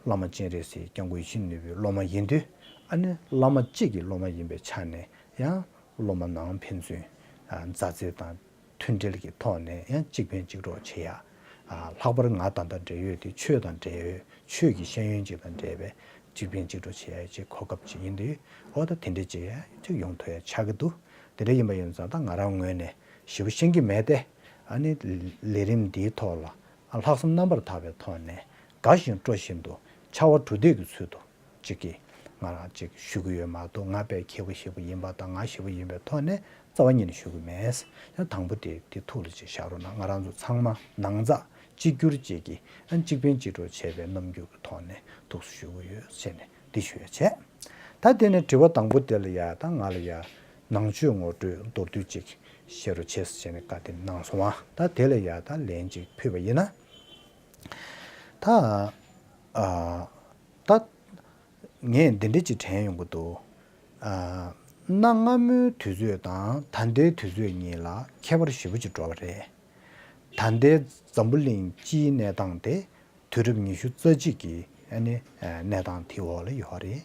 བླ་མ་སྤྱན་རས་གཟིགས་སྐྱབས་མགོན་ཡིད་བཞིན་ནོར་བུའི་སློབ་མ་ཡིན་དུས། ཨ་ནི་བླ་མ་གཅིག་གི་སློབ་མ་ཡིན་པའི་ཆ་ནས་ཡང་སློབ་མ་ནང་ཕན་ཚུན་མཛའ་བརྩེ་དང་མཐུན་འབྲེལ་གྱི་ཐོག་ནས་ཡང་གཅིག་ཕན་གཅིག་གྲོགས་བྱེད་ཡ། ལྷག་པར་ང་ད་ལྟ་འབྲེལ་ཡོད་དེ་ཆོས་དང་འབྲེལ་ཡོད། ཆོས་ཀྱི་ཤེས་ཡོན་ཅིག་དང་འབྲེལ་བའི་གཅིག་ཕན་གཅིག་གྲོགས་བྱེད་ཡ་ཅིག་གོ་སྐབས་ཅིག་ཡིན་དུས། འོ་ད་དེ་འདྲ་ཅིག་ཡང་ཅིག་ཡོང་ཐུབ་ཡ་ཆགས་ཀྱི་འདུག་དེ་འདྲ་ཡིན་པ་ཡིན་ཙང་ད་ང་རང་ངོས་ནས་ཞེ་པོ་ཤེས་ཀྱི་མེད་དེ། ཨ་ནི་ལས་རིམ་འདིའི་ཐོག་ལ་ལྷག་བསམ་རྣམ་པར་དག་པའི་ཐོག་ནས་དགའ་བཞིན་སྤྲོ་བཞིན་དུ་ཕྱར་བ་གྲུ་འདེགས་ཀྱི་ཚུལ་དུ་ཅིག་གིས་ང་རང་ཅིག་ཞུ་གི་ཡོད་མ་གཏོགས། ང་དཔེ་མཁས་པོ་ཞེ་པོ་ཡིན་པ་དང་ང་ཞེ་པོ་ཡིན་པའི་ཐོག་ནས་རྩ་བ་ཉིད་ནས་ཞུ་གི་མེད། ཡང་དང་པོ་དེ་དེ་ཐུགས་ལ་ཅིག་བཞག་རོགས་གནང་། ང་རང་ཚོ་ཚང་མ་ནང་ཚགས་གཅིག་གྱུར་ཅིག་གིས་ཨ་གཅིག་ཕན་གཅིག་གྲོགས་བྱས་པའི་རྣམ་འགྱུར་གྱི་ཐོག་ནས་ཐུགས་སུ་ཞུ་གི་ཡོད་ཟེར་ནས་འདི་ཞུ་ཡ་བྱས། ད་དེ་ནས་དྲི་བ་དང་པོ་དེ་ལ་ཡ་ད་ང་ལ་ཡ་ནང་ཆོས་ངོ་སྤྲོད་མདོར་བསྡུས་ཅིག་བཤད་རོགས་བྱས་ཟེར་ནས་བཀའ་དེ་གནང་སོང་བ། ད་དེ་ལ་ཡ་ད་ལན་ཅིག་ཕུལ་བ་ཡིན་ན། ད་ཨ་ད་ངས་འདི་འདྲ་ཅིག་དྲན་ཡོང་གི་འདུག་ཨ་གནའ་སྔ་མོའི་དུས་ཚོད་དང་ད་ལྟའི་དུས་ཚོད་གཉིས་ལ་ཁྱད་པར་ཞེ་པོ་ཅིག་འགྲོ་བ་རེད། ད་ལྟའི་འཛམ་བུ་གླིང་སྤྱིའི་གནས་སྟངས་དེ་དུས་རབས་ཉི་ཤུ་རྩ་གཅིག་གི་ཨ་ནི་གནས་སྟངས་དེའི་འོག་ལ་ཡོད་རེད།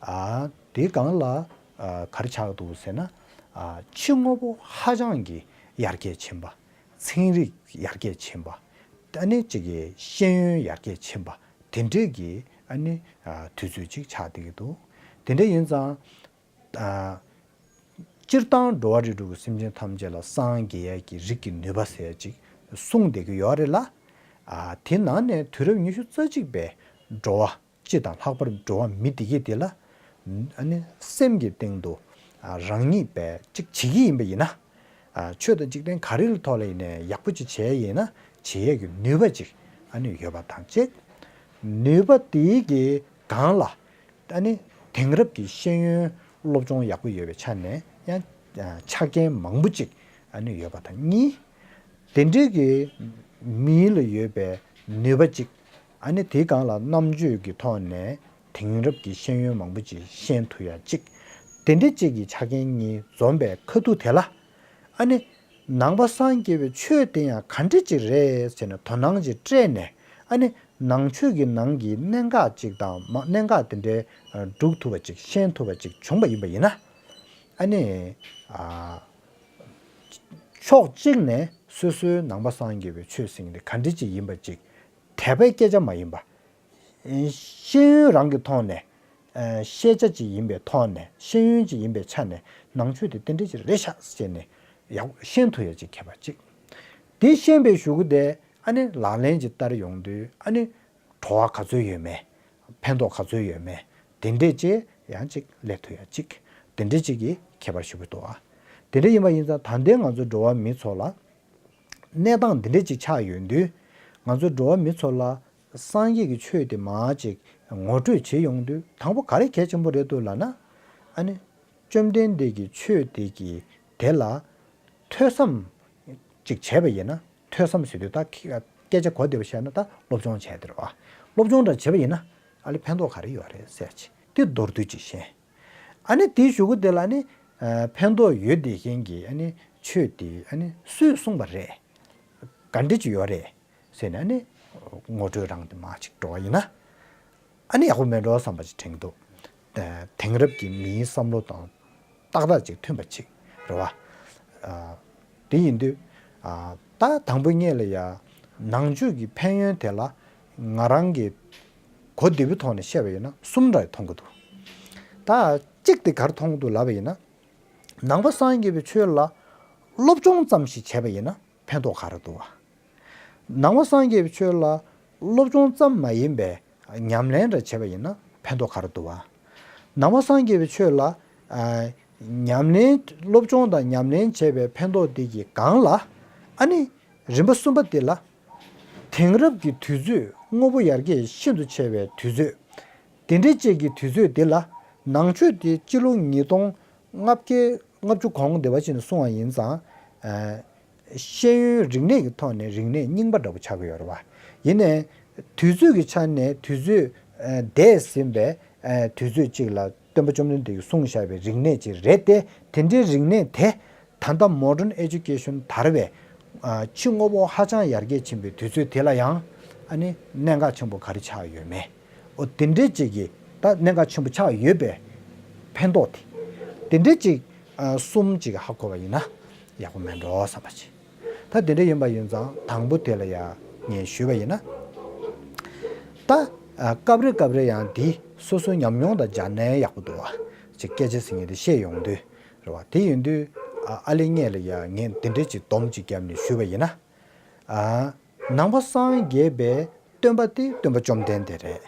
ཨ་དེའི་སྒང་ལ་ཨ་ག་རེ་ཆགས་འདུག་ཟེར་ན། ཨ་ཕྱི་དངོས་པོ་ཧ་ཅང་གི་ཡར་རྒྱས་ཕྱིན་པ། ཚན་རིག་ཡར་རྒྱས་ཕྱིན་པ། ཨ་ནི་གཅིག་གི་ཤེས་ཡོན་ཡར་རྒྱས་ཕྱིན་པ། དེ་འདྲས་ཀྱི་ཨ་ནི་ཨ་དུས་ཚོད་ཅིག་ཆགས་བསྡད་ཀྱི་འདུག་དེ་འདྲ་ཡིན་ཙང་། ཨ་སྤྱིར་བཏང་འགྲོ་བ་རིགས་དྲུག་གི་སེམས་ཅན་ཐམས་ཅད་ལ་སངས་རྒྱས་ཀྱི་རིགས་ཀྱི་ནུས་པ་ཟེར་ཅིག་གསུངས་བསྡད་ཀྱི་ཡོད་རེད་ལ། ཨ་དེ་ནང་ནས་དུས་རབས་ཉི་ཤུ་རྩ་གཅིག་པའི་འགྲོ་བ་སྤྱི་དང་ལྷག་པར་འགྲོ་བ་མི་དེ་གས་དེ་ལ་ཨ་ནི་སེམས་ཀྱི་སྟེང་དུ་ཨ་རང་ཉིད་པས་ཅིག་བྱེད་ཀྱི་ཡིན་པ་ཡིན་ན། ཨ་ཆོས་དང་འཇིག་རྟེན་ག་རེ་ལ་ཐོག་ལ་ཡིན་ནའི་ཡག་པོ་ཅིག་བྱས་ཡིན་ན་བྱེད་ཡས་ཀྱི་ནུས་པ་ཅིག་ཨ་ནི་ཡོད་པ་དང་གཅིག་ནུས་པ་དེའི་གི་སྒང་ལ་ཨ་ནི་དེང་རབས་ཀྱི་ཤེས་ཡོན་སློབ་སྦྱོང་ཡག་པོ་ཡོད་པའི་ཆ་ནས་ཡང་ཆ་རྐྱེན་མང་པོ་ཅིག་ཨ་ནི་ཡོད་པ་དང་གཉིས། དེ་འདྲའི་གི་མི་ལ་ཡོད་པའི་ནུས་པ་ཅིག་ཨ་ནི་དེའི་སྒང་ལ་རྣམ་དཔྱོད་ཀྱི་ཐོག་ནས་དེང་རབས་ཀྱི་ཤེས་ཡོན་མང་པོ་ཅིག་ཤེས་ཐུབ་ཡ་ཅིག་དེ་འདྲ་ཅིག་གི་ཆ་རྐྱེན་གཉིས་འཛོམས་པའི་ཁ་ཐུག་དེ་ལ། ཨ་ནི་ནང་པ་སངས་རྒྱས་པའི་ཆོས་དེ་ཡང་ག་འདྲ་ཅིག་རེད་ཟེར་ནས་དོ་སྣང་ཅིག་སྤྲད་ནས། ཨ་ནི་ནང་ཆོས་ཀྱི་ནང་གི་གནད་འགག་ཅིག་དང་མ་གནད་འགག་དེ་འདྲའི་སྒྲུག་ཐུབ་པ་ཅིག་ཤེས་ཐུབ་པ་ཅིག་བྱུང་པ་ཡིན་པ་ཡིན་ན། ཨ་ནི་ཨ་ཕྱོགས་གཅིག་ནས་སོ་སོའི་ནང་པ་སངས་རྒྱས་པའི་ཆོས་ཟེར་མཁན་དེ་ག་འདྲ་ཅིག་ཡིན་པ་ཅིག་དད་པའི་སྐད་ཆ་མ་ཡིན་པ། ཤེས་ཡོན་རང་གི་ཐོག་ནས། ཤེས་བྱ་ཅིག་ཡིན་པའི་ཐོག་ནས། ཤེས་ཡོན་ཅིག་ཡིན་པའི་ཆ་ནས་ནང་ཆོས་དེ་དེ་འདྲ་ཅིག་རེད་ཤག་ཟེར་ནས་ཡག་ཤེས་ཐུབ་ཡ་ཅིག་མཁས་པ་ཅིག་དེ་ཤེས་པའི་གཞུག་གུ་དེ་ཨ་ནི་ལག་ལེན་ཅིག་བསྟར་ཡོང་དུས། ཨ་ནི་བྲོ་བ་ག་ཚོད་ཡོད་མེད། ཕན་ཐོགས་ག་ཚོད་ཡོད་མེད། དེ་འདྲས་ཅིག་ཡང་ཅིག་སླེབས་ཐུབ་ཡ་ཅིག་དེ་འདྲས་ཅིག་གི་ཁྱད་པར་ཞེ་པོ་འདུག་ཨ་དེ་འདྲ་ཡིན་པ་ཡིན་ཙང་ད་ལྟའི་ང་ཚོ་འགྲོ་བ་མི་ཚོ་ལ་གནས་སྟངས་འདི་འདྲ་ཅིག་ཆགས་ཡོང་དུས། ང་ཚོ་འགྲོ་བ་མི་ཚོ་ལ་སངས་རྒྱས་ཀྱི་ཆོས་དེ་མར་ཅིག་ངོ་སྤྲོད་བྱེད་ཡོང་དུས། དང་པོ་ག་རེ་གལ་ཆེན་པོ་རེད་འདུག་ལབ་ན། ཨ་ནི་བཅོམ་ལྡན་འདས་ཀྱི་ཆོས་དེ་གི་དེ་ལ་ཐོས་བསམ་ཅིག་བྱས་པ་ཡིན་ན། ཐོས་བསམ་ཟེར་དུས་ད་ཁི་སྐད་ཆ་གོ་བདེ་བོ་བཤད་ན་ད་སློབ་སྦྱོང་བྱས་དེ་རེད་བ། སློབ་སྦྱོང་འདྲ་བྱས་པ་ཡིན་ན་ཨ་ལེ་ཕན་ཐོགས་ག་རེ་ཡོད་རེད་ཟེར་ཅིག་དེ་མདོར་བསྡུས་ཅིག་ཤེས། ཨ་ནི་དེའི་གཞུག་གུ་དེ་ལ་ནི་ཨ་ཕན་ཐོགས་ཡོད་བསྡད་མཁན་གྱི་ཨ་ནི་ཆོས་དེ་ཨ་ནི་སུས་གསུངས་པ་རེད། ག་འདྲ་ཅིག་ཡོད་རེད་ཟེར་ནས་ཨ་ནི་ངོ་སྤྲོད་རང་དེ་མར་ཅིག་འགྲོ་བ་ཡིན་ན། ཨ་ནི་ཡག་པོ་མེད་འགྲོ་བསམ་པ་ཅིག་དྲན་གྱི་འདུག་དེང་རབས་ཀྱི་མིའི་བསམ་བློ་དང་ཏག་ཏག་ཅིག་མཐུན་པ་ཅིག་རེད་བ། ཨ་དེ་ཡིན་དུས་ཨ་ད་དང་པོ་ངེད་ལ་ཡ་ནང་ཆོས་ཀྱི་ཕན་ཡོན་དེ་ལ་ང་རང་གི་གོ་བདེ་བོའི་ཐོག་ནས་བཤད་པ་ཡིན་ན་གསུམ་འདྲ་མཐོང་གི་འདུག་ད་གཅིག་དེ་ག་རེ་མཐོང་གི་འདུག་ལབ་པ་ཡིན་ན། ནང་པ་སངས་རྒྱས་པའི་ཆོས་ལ་སློབ་སྦྱོང་ཙམ་ཞིག་བྱས་པ་ཡིན་ན་ཕན་ཐོགས་ག་རེ་འདུག་བ། ནང་པ་སངས་རྒྱས་པའི་ཆོས་ལ་སློབ་སྦྱོང་ཙམ་མ་ཡིན་པའི་ཉམས་ལེན་འདྲ་བྱས་པ་ཡིན་ན་ཕན་ཐོགས་ག་རེ་འདུག་བ། ནང་པ་སངས་རྒྱས་པའི་ཆོས་ལ་ཨ་ཉམས་ལེན། སློབ་སྦྱོང་དང་ཉམས་ལེན་བྱས་པའི་ཕན་ཐོགས་དེ་གི་སྒང་ལ། ཨ་ནི་རིམ་པ་གསུམ་པ་དེ་ལ་དེང་རབས་ཀྱི་དུས་ཚོད། དངོས་པོ་ཡར་རྒྱས་ཤིན་ཏུ་ཆེ་བའི་དུས་ཚོད། དེ་འདྲའི་ཅིག་གི་དུས་ཚོད་འདི་ལ་ནང་ཆོས་དེ་སྤྱི་ལོ་ཉིས་སྟོང་ལྔ་བརྒྱ་ལྔ་བཅུ་གོང་དེ་བ་ཅིག་ནས་གསུངས་པ་ཡིན་ཙང་། ཨ་ཤེས་ཡོན་རིག་གནས་ཀྱི་ཐོག་ནས་རིག་གནས་རྙིང་པ་འདྲ་པོ་ཆགས་ཀྱི་ཡོད་རེད་བ། ཡིན་ནའི་དུས་ཚོད་ཀྱི་ཆ་ནས་དུས་ཚོད་ཨ་འདས་ཟིན་པའི་ ཨ་དུས་ཚོད་ཅིག་ལ་སྟོན་པ་བཅོམ་ལྡན་འདས་ཀྱིས་གསུངས་བཞག་པའི་རིག་གནས་ཅིག་རེད་དེ། དེ་འདྲའི་རིག་གནས་དེ་ད་ལྟ་modern education དར་བའི་ཨ་ཕྱི་དངོས་པོ་ཧ་ཅང་ཡར་རྒྱས་ཕྱིན་པའི་དུས་ཚོད་དེ་ལ་ཡང་ཨ་ནི་གནད་འགག་ཆེན་པོ་ག་རེ་ཆགས་ཡོད་མེད། འོ་དེ་འདྲའི་ཅིག་གི་ད་གནད་འགག་ཆེན་པོ་ཆགས་ཡོད་པའི་ཕན་ཐོགས་དེ། དེ་འདྲའི་ཅིག་ཨ་གསུམ་ཅིག་ཧ་གོ་བ་ཡིན་ན་ཡག་པོ་མེད་འགྲོ་བསམ་པ་ཅིག་ད་དེ་འདྲ་ཡིན་པ་ཡིན་ཙང་དང་པོ་དེ་ལ་ཡང་ངས་ཞུས་པ་ཡིན་ན། ད་ཨ་སྐབས་རེ་སྐབས་རེ་ཡང་འདི་སོ་སོའི་ཉམས་མྱོང་དང་སྦྱར་ན་ཡག་པོ་འདུག་བ། ཅིག་སྐད་ཆ་ཟེར་མཁན་དེ་བཤད་ཡོང་དུས་རེད་བ། དེ་ཡིན་དུས་ཨ་ཨ་ལེ་ངེད་ལ་ཡང་ངས་འདི་འདྲ་ཅིག་སྡོམ་ཅིག་བརྒྱབ་ནས་ཞུས་པ་ཡིན་ན། ཨ་ནང་པ་སངས་རྒྱས་པའི་སྟོན་པ་དེ་སྟོན་པ་བཅོམ་ལྡན་འདས་རེད།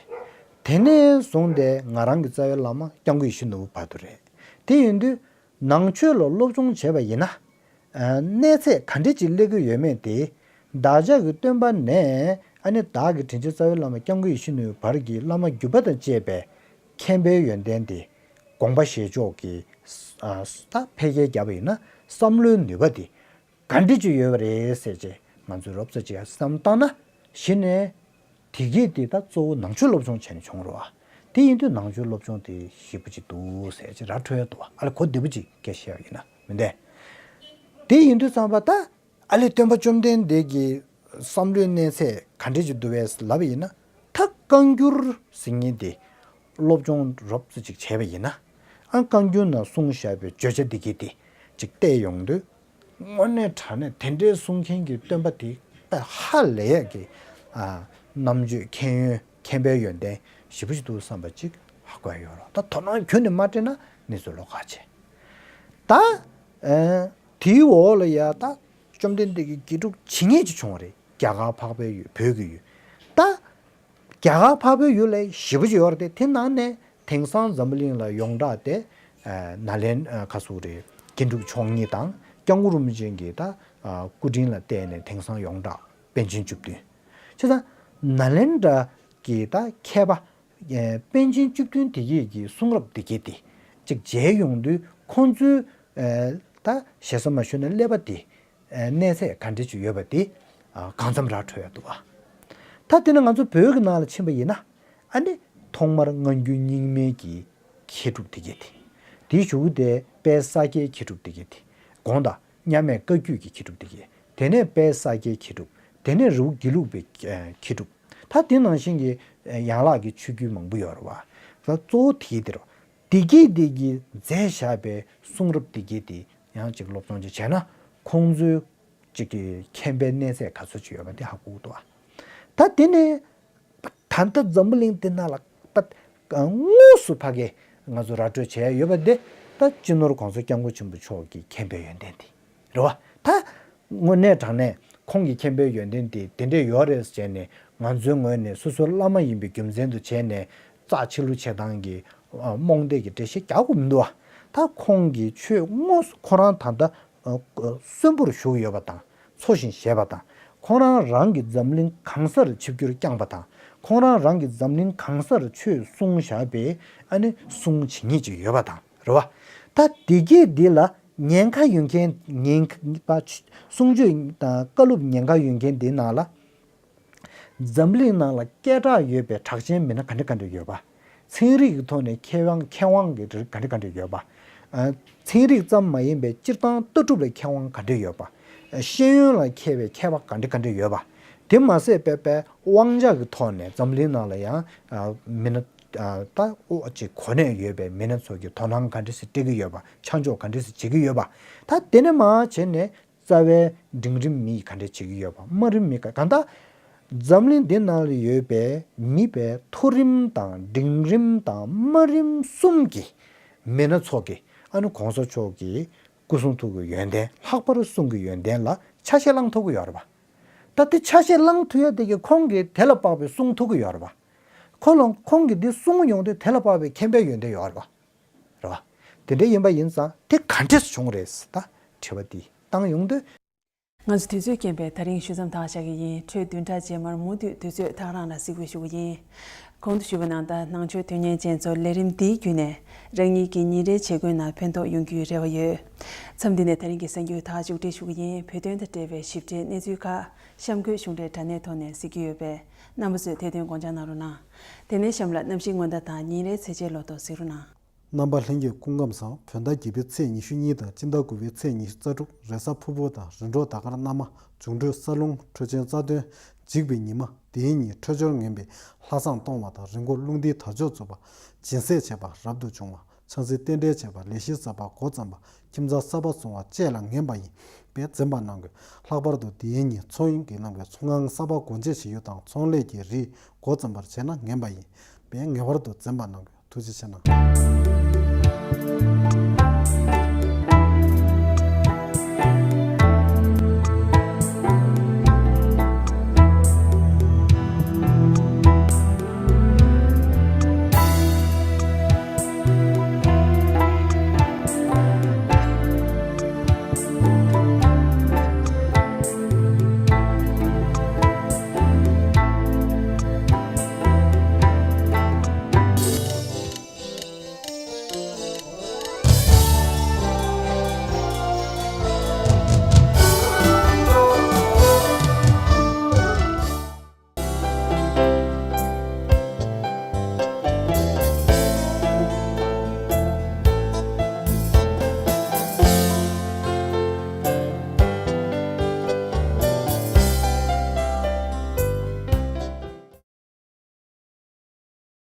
དེ་ནས་བཟུང་སྟེ་ང་རང་གི་རྩ་བའི་བླ་མ་སྐྱབས་མགོན་ཡིད་བཞིན་ནོར་བུ་བར་དུ་རེད། དེ་ཡིན་དུས་ནང་ཆོས་ལ་སློབ་སྦྱོང་བྱས་པ་ཡིན་ན། ཨ་གནས་ཚད་ག་འདྲ་ཅིག་སླེབས་ཀྱི་ཡོད་མེད་དེ། བདག་ཅག་གི་སྟོན་པ་ནས་ཨ་ནི་བདག་གི་དྲིན་ཅན་རྩ་བའི་བླ་མ་སྐྱབས་མགོན་ཡིད་བཞིན་ནོར་བུ་བར་གྱི་བླ་མ་བརྒྱུད་པ་དང་བཅས་པའི་མཁྱེན་པའི་ཡོན་ཏན་དེ་དགོངས་པ་བཞེས་ཕྱོགས་ཀྱི་ཨ་ད་ཕལ་སྐད་བརྒྱབ་པ་ཡིན་ན་བསམ་བློའི་ནུས་པ་དེ་ག་འདྲ་ཅིག་ཡོད་པ་རེད་ཟེར་བྱས་ང་ཚོས་རོབ་ཙམ་ཅིག་བསམ་བཏང་ན། གཞི་ནས་དེ་གས་དེ་ད་གཙོ་བོ་ནང་ཆོས་སློབ་སྦྱོང་བྱས་ནས་བྱུང་རེད་བ། དེ་ཡིན་དུས་ནང་ཆོས་སློབ་སྦྱོང་དེ་ཞེ་པོ་ཅིག་འདུག་ཟེར་ཅིག་ར་འཕྲོད་ཡ་འདུག་བ། ཨ་ལེ་གོ་བདེ་པོ་ཅིག་སྐད་བཤད་ཡ་ཡིན་ན་མི་འདས། དེ་ཡིན་དུས་ཙམ་པ་ད་ཨ་ལེ་སྟོན་པ་བཅོམ་ལྡན་འདས་ཀྱི་བསམ་བློའི་གནས་ཚད་ག་འདྲ་ཅིག་འདུག་བས་ལབ་པ་ཡིན་ན། ད་བཀའ་འགྱུར་ཟེར་མཁན་དེ་སློབ་སྦྱོང་རོབ་ཙམ་ཅིག་བྱས་པ་ཡིན་ན། ཨ་བཀའ་འགྱུར་ནང་གསུངས་བཞག་པའི་བརྗོད་བྱ་འདི་གས་དེ་ཅིག་བལྟས་ཡོང་དུས། དངོས་གནས་དྲང་གནས་དེ་འདྲའི་གསུང་མཁན་གྱི་སྟོན་པ་དེ་དཔེ་ཧ་ལས་ཡག་གི་ཨ་རྣམ་དཔྱོད་མཁྱེན་ཡོན་མཁྱེན་པའི་ཡོན་ཏན་ཞེ་པོ་ཅིག་འདུག་བསམ་པ་ཅིག་ཧ་གོ་ཡ་ཡོད་རེད། ད་དོ་སྣང་ཁྱོན་ནས་མ་སྤྲད་ན་གནས་ཚུལ་ལོགས་ཁག་ཆེ། ད་ཨ་དེའི་འོག་ལ་ཡ་ད་བཅོམ་ལྡན་འདས་ཀྱི་དགེ་ཕྲུག་ཇི་སྙེད་ཅིག་བྱུང་བ་རེད། རྒྱ་གར་འཕགས་པའི་ཡུལ་བོད་ཀྱི་ཡུལ། ད་རྒྱ་གར་འཕགས་པའི་ཡུལ་ལ་ཞེ་པོ་ཅིག་ཡོད་རེད་དེ། དེ་ནང་ནས་དེང་སང་འཛམ་བུ་གླིང་ལ་ཡོངས་གྲགས་དེ་ཨ་ནཱ་ལེན་ཨ་ག་ཟེར་རེད། དགེ་འབྲུག་མཆོག་གཉིས་དང་སྐྱབས་མགོན་རིན་པོ་ཆེ་གི་ད་ཨ་སྐུ་དྲིན་ལ་བརྟེན་ནས་དེང་སང་ཡོངས་གྲགས་པཎ་ཆེན་བཅུ་བདུན། བྱས་ཙང་ནཱ་ལེནྡྲ་གི་ད་མཁས་པ་ཨ་པཎ་ཆེན་བཅུ་བདུན་དེ་གས་ཀྱི་གསུང་རབ་དེ་གས་དེ་ཅིག་མཇལ་ཡོང་དུས་ཁོང་ཚོའི་ཨ་ད་ཞེ་ས་མ་ཞུ་ན་ཀླད་པ་དེ། ཨ་གནས་ཚད་ག་འདྲ་ཅིག་ཡོད་པ་དེ་ཨ་གང་འཚམ་ར་འཕྲོད་ཡ་འདུག་ཨ། ད་དེ་ནི་ང་ཚོ་བོད་ཀྱི་ནང་ལ་ཕྱིན་པ་ཡིན་ན། ཨ་ནི་ཐོག་མར་སྔ་འགྱུར་རྙིང་མའི་གི་མཁས་གྲུབ་དེ་གས་དེ། དེའི་གཞུག་གུ་དེ་དཔལ་ས་སྐྱའི་མཁས་གྲུབ་དེ་གས་དེ། དགོངས་དག་མཉམ་མེད་བཀའ་བརྒྱུད་ཀྱི་མཁས་གྲུབ་དེ་གས། དེ་ནས་དཔལ་ས་སྐྱའི་མཁས་གྲུབ། དེ་ནས་རི་བོ་དགེ་ལུགས་པའི་ཨ་མཁས་གྲུབ། ད་དེ་ནང་བཞིན་གྱི་ཨ་ཡན་ལག་གི་ཆོས་བརྒྱུད་མང་པོ་ཡོད་རེད་བ། ད་གཙོ་བོ་དེ་དེ་རེད། དེ་གས་དེ་གིས་མཛད་བཞག་པའི་གསུང་རབ་དེ་གས་དེ་ཡང་ཅིག་སློབ་སྦྱོང་ཅིག་བྱས་ན། ཁོང་ཚོའི་ཅིག་གི་མཁྱེན་པའི་གནས་ཚད་ག་ཚོད་ཅིག་ཡོད་པ་དེ་ཧ་གོ་གི་འདུག་ཨ། ད་དེ་ནས་ད་ལྟ་འཛམ་བུ་གླིང་འདི་ནང་ལ་ད་དངོས་སུ་ཕ་གི་ང་ཚོ་ར་སྤྲོད་བྱས་ཡོད་པ་དེ། ད་སྤྱི་ནོར་༸གོང་ས་༸སྐྱབས་མགོན་ཆེན་པོ་མཆོག་གི་མཁྱེན་པའི་ཡོན་ཏན་དེ་རེད་བ། ད་དངོས་གནས་དྲང་གནས་ཁོང་གི་མཁྱེན་པའི་ཡོན་ཏན་དེ་དེ་འདྲས་ཡོད་རེད་ཟེར་ནས་ང་ཚོའི་ངོས་ནས་སོ་སོ་བླ་མ་ཡིན་པའི་རྒྱུ་མཚན་དུ་བྱས་ནས་རྩ་ཆེ་ལུ་བྱེད་སྟངས་ཀྱི་རྨོངས་དད་ཀྱི་འགྲེལ་བཤད་རྒྱག་དགོས་མི་འདུག་བ། ད་ཁོང་གིས་ཆོས་དངོས་སུ་ཁོ་རང་ད་ལྟ་གསོན་པོར་བཞུགས་ཡོད་པ་དང་འཚོ་ཞིང་གཞེས་པ་དང་། ཁོང་རང་རང་གིས་འཛམ་གླིང་གང་སར་ཆིབས་བསྒྱུར་བསྐྱངས་པ་དང་། ཁོང་རང་རང་གིས་འཛམ་གླིང་གང་སར་ཆོས་གསུངས་བཞག་པའི་ཨ་ནི་གསུང་ཇི་སྙེད་ཅིག་ཡོད་པ་དང་རེད་བ། ད་དེ་གས་འདི་ལ་ཉེན་ཁ་ཡོད་མཁན་ཉེན་ཁ་པ་གསུང་ཆོས་དང་བཀའ་སློབ་ཉེན་ཁ་ཡོད་མཁན་འདི་ནང་ལ། འཛམ་གླིང་ནང་ལ་སྐད་གྲགས་ཡོད་པའི་གྲགས་ཅན་མི་སྣ་ག་འདྲ་ག་འདྲ་ཡོད་པ། ཚན་རིག་གི་ཐོག་ནས་མཁས་དབང་མཁས་དབང་གི་ག་འདྲ་ག་འདྲ་ཡོད་པ། ཨ་ཚན་རིག་ཙམ་མ་ཡིན་པའི་སྤྱིར་བཏང་ལྟ་གྲུབ་ལ་མཁས་དབང་ག་འདྲ་ཡོད་པ། ཤེས་ཡོན་ལ་མཁས་པའི་མཁས་པ་ག་འདྲ་ག་འདྲ་ཡོད་པ། དེ་མ་ཟད་པའི་པའི་དབང་ཆ་གི་ཐོག་ནས་འཛམ་གླིང་ནང་ལ་ཡང་ཨ་མི་སྣ་ཨ་ད་ཨོ་ཅིག་གོ་གནས་ཡོད་པའི་མི་སྣ་ཚོ་གི་དོ་སྣང་ག་འདྲ་ཞིག་སྤྲད་ཀྱི་ཡོད་པ། ཆ་འཇོག་ག་འདྲ་ཞིག་བྱེད་ཀྱི་ཡོད་པ། ད་དེ་ནས་མར་བྱས་ནས། རྩ་བའི་འབྲིང་རིམ་མི་ཡིས་ག་འདྲས་བྱེད་ཀྱི་ཡོད་པ། དམའ་རིམ་མི་ག་གང་ལྟར་འཛམ་གླིང་འདི་ནང་ལ་ཡོད་པའི་མི་པའི་མཐོ་རིམ་དང་འབྲིང་རིམ་དང་དམའ་རིམ་གསུམ་གྱི་མི་སྣ་ཚོ་གིས་ཨ་ནི་གོང་ས་མཆོག་གི་སྐུ་གསུང་ཐུགས་ཀྱི་ཡོན་ཏན། ལྷག་པར་གསུང་གི་ཡོན་ཏན་ལ་ཆ་ཤས་བླང་ཐུབ་ཀྱི་ཡོད་རེད་པ། ད་དེ་ཆ་ཤས་བླང་ཐུབ་ཡ་དེ་གི་ཁོང་གིས་དེ་ལ་དཔག་པའི་གསུང་ཐུབ་ཀྱི་ཡོད་རེད་པ། ཁོ་ལ་ཁོང་གིས་འདི་གསུང་མྱོང་དུས་དེ་ལ་དཔག་པའི་མཁྱེན་པའི་ཡོན་ཏན་ཡོད་རེད་པ། རེད་བ། དེ་འདྲ་ཡིན་པ་ཡིན་ཙང་དེ་ག་འདྲས་བྱུང་རེད་ཟེར་ད་དྲི་བ་འདི་བཏང་ཡོང་དུས། ང་ཚོ་དུས་ཚོད་རྐྱེན་པས་ད་རིང་ཞུ་མཚམས་བཏང་བཞག་གི་ཡིན། འཕྲོས་བདུན་ཕྲག་རྗེས་མར་མུ་མཐུད་དུས་ཚོད་ཐག་རང་ལ་གཟིགས་འབུལ་ཞུ་གི་ཡིན། གོང་དུ་ཞུས་པ་ནང་ལྟར། ནང་ཆོས་དོན་གཉེར་ཅན་ཚོར་ལས་རིམ་འདིའི་བརྒྱུད་ནས་རང་ཉིད་ཀྱི་ཉིན་རེའི་བྱེད་སྒོའི་ནང་ཕན་ཐོགས་ཡོང་རྒྱུའི་རེ་བ་ཡོད། མཚམས་འདི་ནས་ད་རིང་གི་གསར་འགྱུར་དག་མཇུག་སྒྲིལ་ཞུ་གི་ཡིན། བོད་དོན་དང་འབྲེལ་བའི་ཞིབ་ཕྲའི་གནས་ཚུལ་ཁག་གཤམ་འཁོད་གཞུང་འབྲེལ་དྲ་གནས་ཐོག་ནས་གཟིགས་ཀྱི་ཡོད་པས། རྣམ་པ་ཚོས་དེ་དོན་དགོངས་འཇགས་གནང་རོགས་གནང་། དེ་ནས་གཤམ་ལ་གནམ་གཤིས་སྔོན་བརྡ་དང་ཉིན་རེའི་ཚེས་ཆའི་ལོ་ཐོ་གཟིགས་རོགས་གནང་། རྣམ་པ་ལྷན་རྒྱས་སྐུ་ཁམས་བཟང་། བོད་ཟླ་བརྒྱད་པའི་ཚེས་ཉི་ཤུ་གཉིས་དང་སྤྱི་ཟླ་དགུ་པའི་ཚེས་ཉི་ཤུ་རྩ་དྲུག་རེས་གཟའ་ཕུར་བུ་དང་རིམ་གྲོ་ཟླ་སྐར་སྣ་མ། འབྱུང་འཕྲོད་ས་རླུང་། འཕྲོད་ཆེན་རྩ་དོན། འཇིགས་པའི་ཉི་མ། དེའི་ཉིན་འཕྲོད་སྦྱོར་ངན་པའི་ལྷ་བསངས་གཏོང་བ་དང་རི་མགོ་རླུང་རྟའི་དར་ལྕོག་འཛུགས་པ། སྦྱིན་སྲེག་བྱེད་པ་རབ་ཏུ་བྱུང་བ། ཆང་སའི་རྟེན་འབྲེལ་བྱེད་པ། ལས་གཞི་གསར་པ་འགོ་བརྩམས་པ། ཁྱིམ་ཚང་གསར་པ་བཟུང་བ་བཅས་ལ་ངན་པ་ཡིན་པས་འཛེམ་པ་གནང་དགོས། ལྷག་པར་དུ་དེའི་ཉིན་ཚོང་གི་རྣམ་པའི་ཚོང་ཁང་གསར་པ་སྒོ་འབྱེད་བྱེད་ཡུལ་དང་ཚོང་ལས་ཀྱི་རིགས་འགོ་བརྩམས་པར་བྱས་ན་ངན་པ་ཡིན་པས་ངེས་པར་དུ་འཛེམ་པ་གནང་དགོས། ཐུགས་རྗེ་ཆེ་གནང་།